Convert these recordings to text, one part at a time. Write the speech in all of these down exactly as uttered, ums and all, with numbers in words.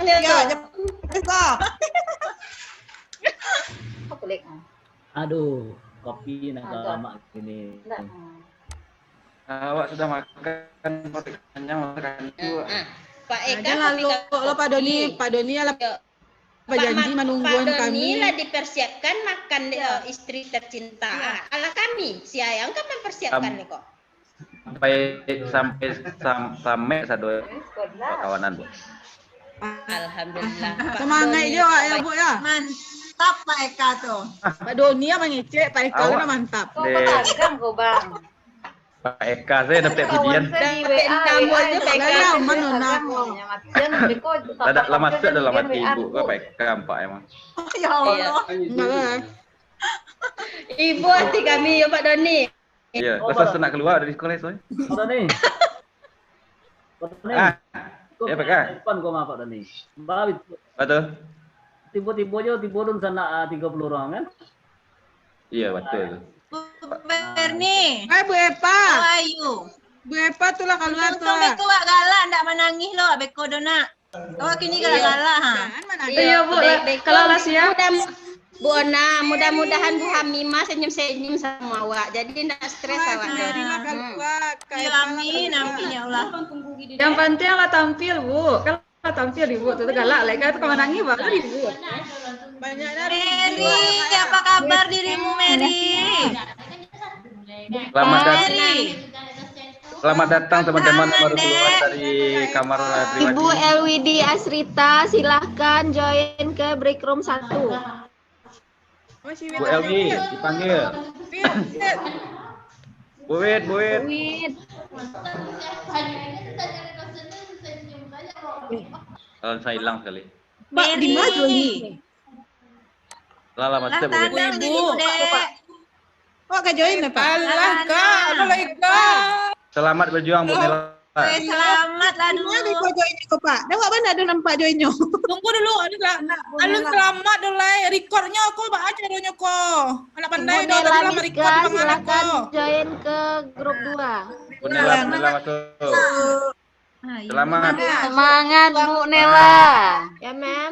Yo, tu. Apo kulik? Aduh, kopi nak agak lama gini. Awak sudah makan, perut kenyang, makan tu. Ah, ah. Pak Eka, Pak Doni, Pak Doni lah. Bajanji manungguan kami. Pak Doni lah dipersiapkan makan dek, eh, istri tercinta. Ah, alah kami, si Ayang kan mempersiapkan ni kok. Sampai, sampai, sam-, sampai sado kawanan, Bu. Alhamdulillah. Semangat je awak ya, Bu, ya. Mantap Pak Eka tu. Pak Doni yang mangecek, Pak Eka tu mantap. Kau pedagang kau, Bang. Pak Eka sajo dapek pujian. Lah masuak dalam hati ibu, Pak Eka nampak emang. Ya Allah. Ibu hati kami yo, Pak Doni. Iyo, raso nak kalua dari sekolah esok. Pak Doni. Pak Doni. Ah, yo, Pak Eka. Depan kau mah, Pak Doni. Baik. Batua. Tibo-tibo jo, tibo dun sanak, ah, tigo puluah urang, kan? Iyo, batua tu. Bu Berni. Hai, Bu Epa. How are you? Bu Epa tu lah kalua tu. Untuang beko awak galak, ndak manangih lo, beko do nak. Awak kini galak-galak, ha? Iyo, Bu, kalau lah siap. Mudah, Bu Ona, mudah-mudahan Bu Hamimah senyum-senyum samo awak. Jadi ndak stres awak. Iyo, amin, amin, ya Allah. Yang penting lah tampil, Bu. Kalau tampil ibu tu, tu galak lah. Kalau tu kawan nangis baru ibu. Mary, apa kabar dirimu, Mary? Selamat datang. Mary. Selamat datang teman-teman baru keluar dari kamar Triwati. Ibu L W D Asrita, silahkan join ke break room satu. Bu Elmi, dipanggil. Bu Wit, Bu Wit. Kalau saya hilang sekali. Mbak, di mana ni? Lah, lah, maksudnya Bu Wit. Ibu. Awak ka join apa? Alah, Kak. Alah, Kak. Selamat berjuang, Bu Nila. Weh, selamat lah dulu. Mana kau joinnyo ko, Pak? Dah awak mana ado nampak joinnyo? Tunggu dulu, anu sel-, anu selamat dulu lai. Recordnyo ko, baa caronyo ko? Anak pandai doh, tadi lah merecord di manga ko. Silakan join ke grup dua. Bu Nela, Bu Nela masuk. Selamat. Semangat, Bu Nela. Ya, ma'am.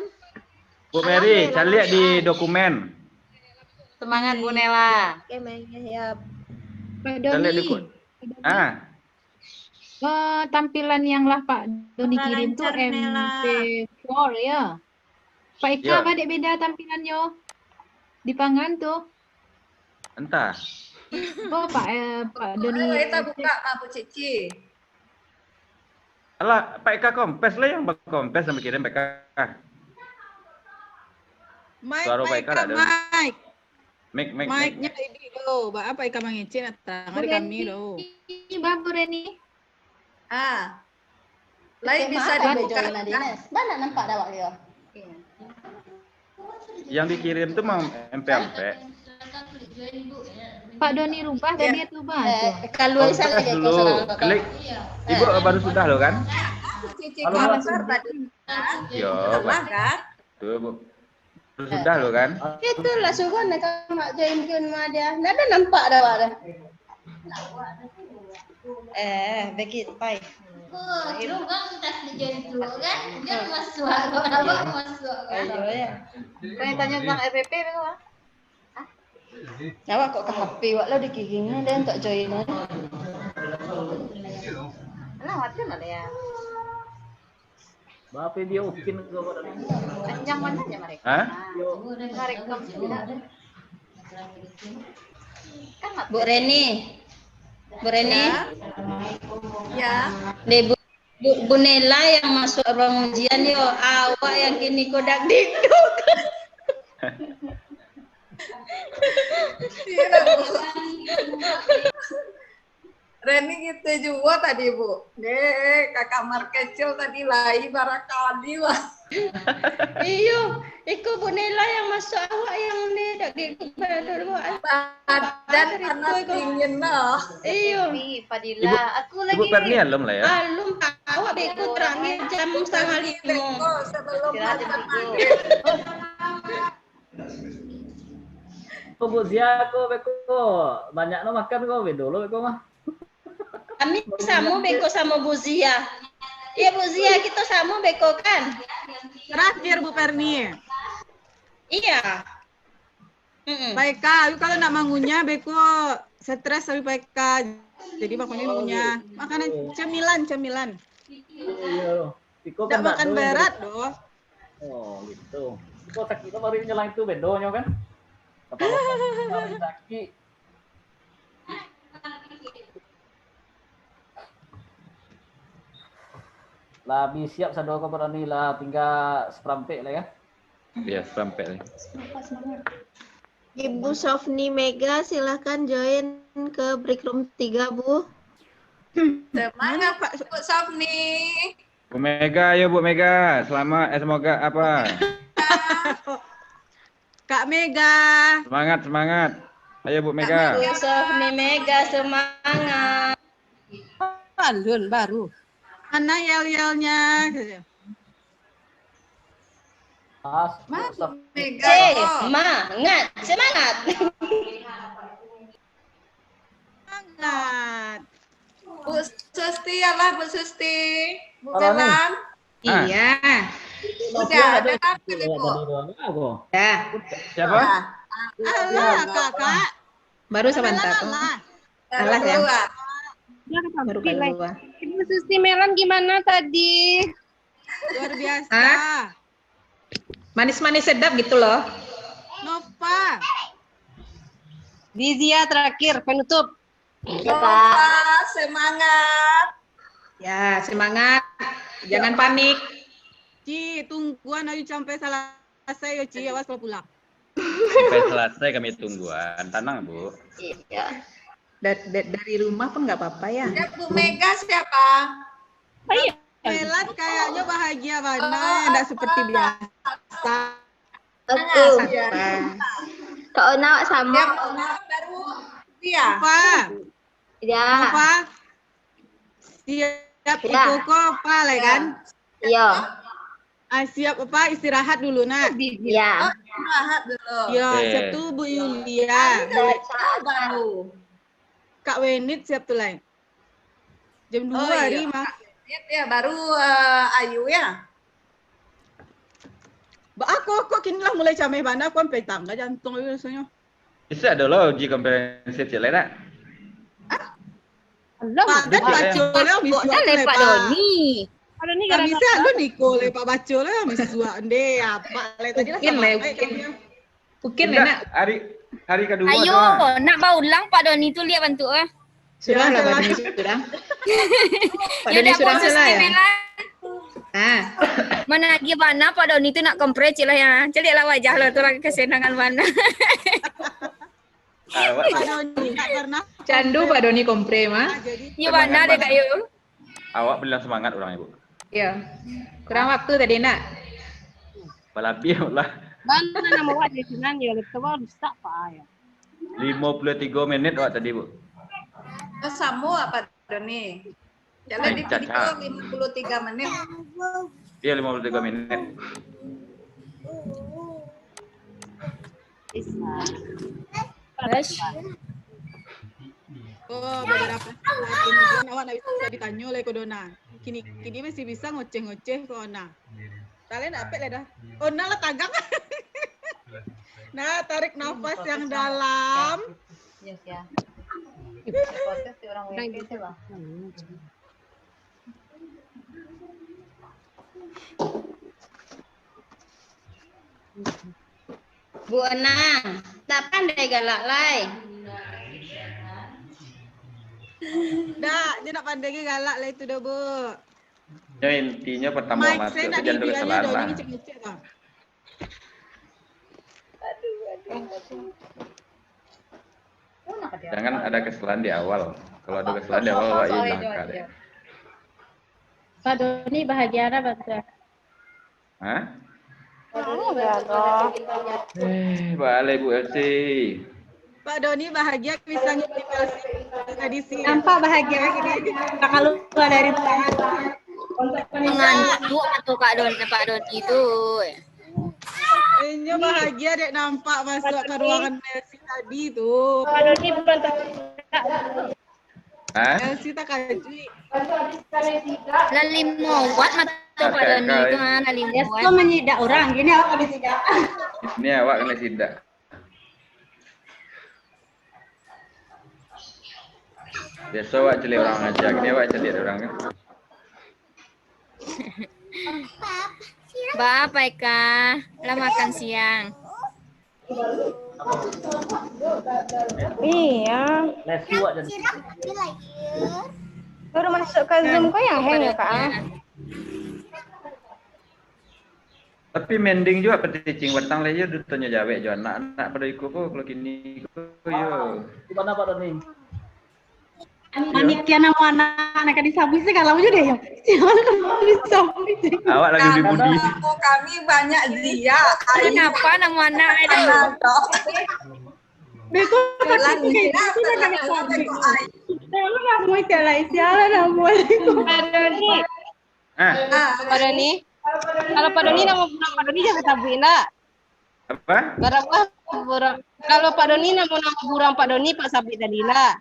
Bu Mary, caliak di dokumen. Semangat, Bu Nela. Oke, ma'am. Ya, siap. Caliak di dokumen. Ah. Eh, tampilan yang lah Pak Doni kirim tu M P four, ya. Pak Eka, ya. Ba dek beda tampilannyo di pangan tu. Entah. Oh, Pak, eh, Pak Doni. Ayo, kita buka, Pak Bu Cici. Alah, Pak Eka Kompes lah yang bakompes sampai kirim, Pak Eka. Suaro Pak Eka dak ado. Mic, mic, mic. Mic-nyo iduik tu. Baa Pak Eka mangecek nak tarang di kami tu. Baa, Bu Reni? Ah. Lai bisa dibuka. Baa nak nampak dah awak dia. Yang dikirim tu mah M P empat. Pak Doni rubah tadi tu, bah, tu. Kalua salah dulu. Klik. Ibu baru sudah lo kan? Kalau yo, Pak. Tu, Bu. Sudah lo kan? Itulah suruah nak mak join-join mah dia. Ndak ado nampak dah awak dah. Eh, begit, pai. Oh, itu bang tak setuju itu kan? Dia masuk, awak masuk. Ayo ya. Kau yang tanya tentang R P P tu, ah? Awak kok ka H P awak lah dikiringnyo deh untuk join ni. Alah, mati lah ya. Baa video ukin ko, Pak Doni? Kencang mana aja mereka. Hah? Nah, mereka sudah. Kan mati. Bu Reni. Bu Reni. Ya. Ya. Deh, Bu, Bu, Bu Nela yang masuk ruang ujian yo. Awak yang kini kodak dikduk. Iya, Bu. Reni gitu juo tadi, Bu. Deh, ka kamar kecil tadi lai barakali, wah. Iyo, iko Bu Nela yang masuk awak yang ni dak di dulu. Badan panas dingin lah. Iyo. Tapi, Fadila, aku lagi. Ibu Perni alun lah ya? Alun, awak beko terakhir jam setengah lima. Beko sebelum istirahat jam tiga. Ko Bu Zia ko beko, banyak no makan ko, bedo lo beko mah. Kami samo beko samo Bu Zia. Iya, Bu Zia, kita sama beko kan? Terakhir, Bu Perni. Iya. Mm-mm. Baik, Kak, ayu kalau nak mangunyah, beko stres tapi baik, Kak. Jadi, makanya mangunyah. Makanan cemilan, cemilan. Iya. Iko Ndak kan makan ndak doh, berat, doh. Oh, gitu. Iko sakik tu baru nyelang tu bedonyo kan? Kepala sakit. Lah, habis siap sado ko, Pak Doni, lah tinggal saparampek lah ya. Iya, saparampek lah. Ibu Sofni Mega, silahkan join ke break room tiga, Bu. Semangat, Pak, Bu Sofni. Bu Mega, ayo Bu Mega, selamat, eh, semoga apa? Kak Mega. Semangat, semangat. Ayo Bu Mega. Kak Mega. Bu Sofni Mega, semangat. Alun baru. Mana yel-yelnya? Mas, Mega. Semangat, semangat. Semangat. Bu Susti, alah, Bu Susti. Bu Melan. Ah. Iya. Udah, ada apa nih, Bu? Dah. Siapa? Alah, Kakak. Baru sebentar. Alah, ya. Baru keluar. Ibu Susti Melan gimana tadi? Luar biasa. Hah? Manis-manis sedap gitu loh. Nova. Dizia terakhir, penutup. Nova, semangat. Ya, semangat. Jangan panik. Ci, tungguan ayu sampai salasai yo, Ci. Awas kalau pulang. Sampai salasai kami tungguan. Tanang, Bu. Iya. Da-, da-, dari rumah pun nggak apa-apa ya. Ya, Bu Mega siapa? Iya. Melan kayaknya bahagia bana, ndak seperti biasa. Oke. Kak Ona awak sama. Dia baru dia. Apa? Ya. Apa? Siap iko ko apa lah kan? Iya. Ah, siap apa? Istirahat dulu nak. Iya. Oh, istirahat dulu. Ya, siap tu Bu Yulia. Kak Wenit siap tu lain. Jam dua hari mah. Kak Wenit ya, baru, eh, Ayu ya. Ba, aku, aku kini lah mulai cameh bana, aku sampai tangga jantung aku rasanya. Bisa ado lah uji komprehensif cek lai nak? Hah? Alah, Pak, kan baco lah, misuak lah, Pak Doni. Pak Doni kan bisa lu niko le, Pak, baco lah, misuak. Nde, apa le tadi lah. Mungkin le, mungkin. Mungkin le nak. Hari, hari kedua. Ayo, nak baulang Pak Doni tu lihat bantuk ah. Sudah lah, Pak Doni sudah. Pak Doni sudah salah ya. Ah. Mana lagi bana Pak Doni tu nak kompres cik lah ya. Caliak lah wajah lah tu orang kesenangan bana. Pak Doni tak pernah. Candu Pak Doni kompres mah. Iya bana deh Kak Yu. Awak bilang semangat orang ibu. Iya. Kurang waktu tadi nak. Balabiah lah. Bana nama awak di sinan ya, lepas awak rusak Pak ya. Lima puluh tiga menit awak tadi, Bu. Sama apa Doni? Jalan di tiga lima puluh tiga menit. Iya, lima puluh tiga menit. Bisa. Oh, beberapa saat kemudian awak nak bisa ditanyo lai ko Dona. Kini, kini masih bisa ngoceh-ngoceh ko Ona. Talent apek lah dah. Ona lah tagang. Nah, tarik nafas yang dalam. Yes ya. Proses si orang W P tu lah. Bu Enang, tak pandai galak lai. Dak, dia nak pandai ke galak lai tu dah, Bu. Yo, intinyo pertama masuk tu jan kesalahan lah. Jangan ada kesalahan di awal. Kalau ada kesalahan di awal, awak hilang kade. Pak Doni bahagia dah, Pak. Hah? Eh, balik Bu Elsie. Pak Doni bahagia bisa ngikuti Elsie tadi sih. Nampak bahagia gini. Kalau keluar dari rumah. Ngantuk atau Kak Don, Pak Doni tu. Inyo bahagia dek nampak masuk ke ruangan Elsie tadi tu. Pak Doni belum ter- Hah? Elsie tak kaji. Lah limo watt mato Pak Doni tu, ha, lah limo watt. Biaso manyidak urang, kini awak kena sidak. Ini awak kena sidak. Biaso awak caliak urang aja, kini awak caliak urang kan. Ba, Pak Eka, lah makan siang? Iya. Baru masuk ka Zoom ko yang hang yo, Kak, ah? Tapi mending juo paticing batang lai yo, ditanyo jawek jo anak-anak pado iko ko, kalau kini ko yo. Di mana, Pak Doni? Panitia namo anak, anak ka disabuik sagalo jo deh, yo. Siapa namo disabuik? Awak lagi budi. Kami banyak Zia. Kenapa namo anak itu? Beko, tapi Zia, itu lah kena sabuik. Siapa namo itu lai? Siapa namo itu? Pak Doni. Ah. Pak Doni. Kalau Pak Doni namo buran Pak Doni, jangan sabuik nak. Apa? Kalau Pak Doni namo-namo buran Pak Doni, Pak sabuik tadi lah.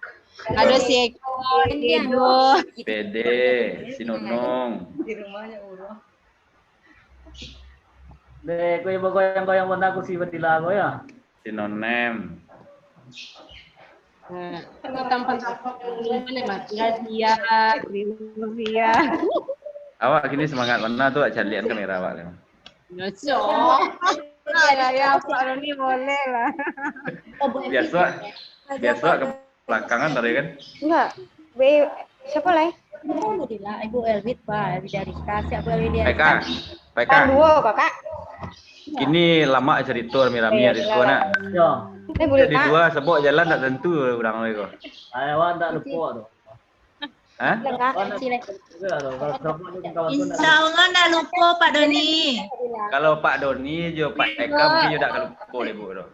Ado si Eko, si Edo. Pede, si Nunung. Di rumahnya Uro. Deh, kau yang goyang-goyang warna kursi batila kau ya? Si Nonem. Nah, tampang-tampang di mana, Mas? Nadia, Rinuvia. Awak kini semangat mana tu, awak caliakan kamera awak tu. Nyocok. Ya, ya, Pak Doni boleh lah. Biaso, biaso ke belakangan tadi kan? Enggak. Be, siapa lai? Alhamdulillah, Ibu Elwit, Pak, Elwit Arika, siapa Elwit Arika? Peka, Peka. Kan duo, Kakak. Kini lamak carito rami-rami hari tu, nak. Yo. Eh, boleh, Jadi Kak. Dua, sabab jalan tak tentu urang lai ko. Ai, awak tak lupo tu. Hah? Insya Allah ndak lupo, Pak Doni. Kalau Pak Doni jo Pak Eka mungkin jo dak lupo deh, Bu, tu.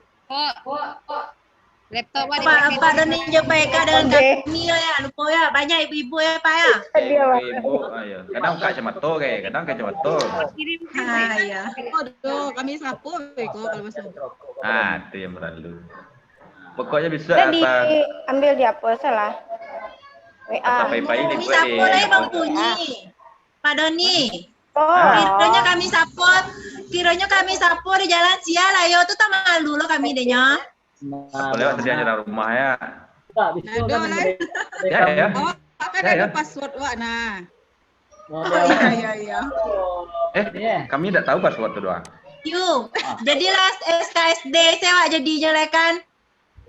Laptop Pak, Pak Doni jo Pak Eka dengan kami ya, lupo ya. Banyak ibu-ibu ya, Pak ya. Ibu-ibu, ah, ya. Kadang kacamato kayak, kadang kacamato. Ah, ya. Iko doh, kami sapo iko kalau masuk. Ah, tu yang perlu. Pokoknya bisa lah. Tadi ambil di apa salah? W A. Sampai baik ni buat sapo di lah, Bang Punyi. Pak Doni. Oh. Kironyo kami sapo, kironyo kami sapo di jalan sia lah yo, tu tak malu lo kami denyo. Apa lewat tadi acara rumah ya? Nado lah. Ya, ya. Awak kan ada password awak nah. Oh, iya, iya, iya. Eh, kami tidak tahu password tu doang. Yu, jadilah S K S D, saya awak jadinya lah kan.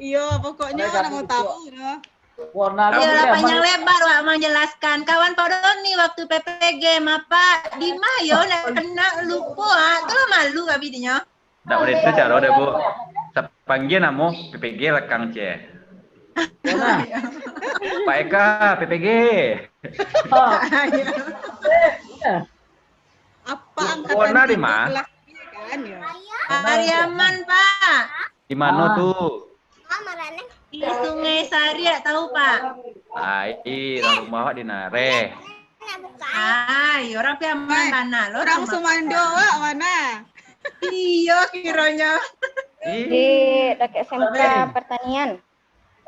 Iyo, pokoknya nak mau tahu dah. Warna. Iyolah, panjang lebar wak manjelaskan. Kawan Pak Doni waktu P P G, apa? Di ma yo nak kena lupo, ah. Tu lah malu kami dinyo. Ndak boleh tu caro deh, Bu. Sapanggia namo P P G lakang, ceh. Pak Eka, P P G. Apa angkatan di ma? Kelas dia kan, ya? Pariaman, Pak. Di mano tu? Di Sungai Sariak, tahu, Pak? Ai, urang rumah awak di Nareh. Ai, urang Piaman bana lo. Urang Sumando awak mana? Iyo, kironyo. Di dekat S M K Pertanian.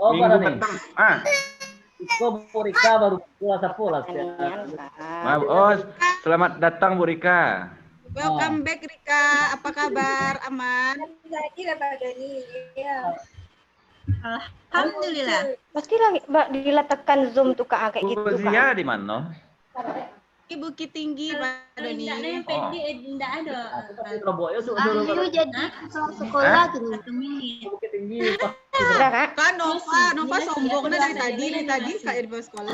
Oh, minggu petang. Ah. Iko Bu Rika baru pulang sapo lah. Pertanian, Pak. Oh, selamat datang, Bu Rika. Welcome back, Rika. Apa kabar? Aman? Lagi lah, Pak Doni. Iya. Alhamdulillah. Pasti lagi, Mbak, diletakkan Zoom tu, Kak, kayak gitu, Kak. Zia di mana? Di Bukittinggi, Pak Doni. Indak ada yang pendek, eh, indak ada. Aku pasti robok ya, suruh, suruh. Ayu jadi ketua sekolah gini. Satu menit. Bukittinggi, Pak. Sudah, Kak? Kan Nova, Nova sombong dah dari tadi, dari tadi, Kak, di sekolah.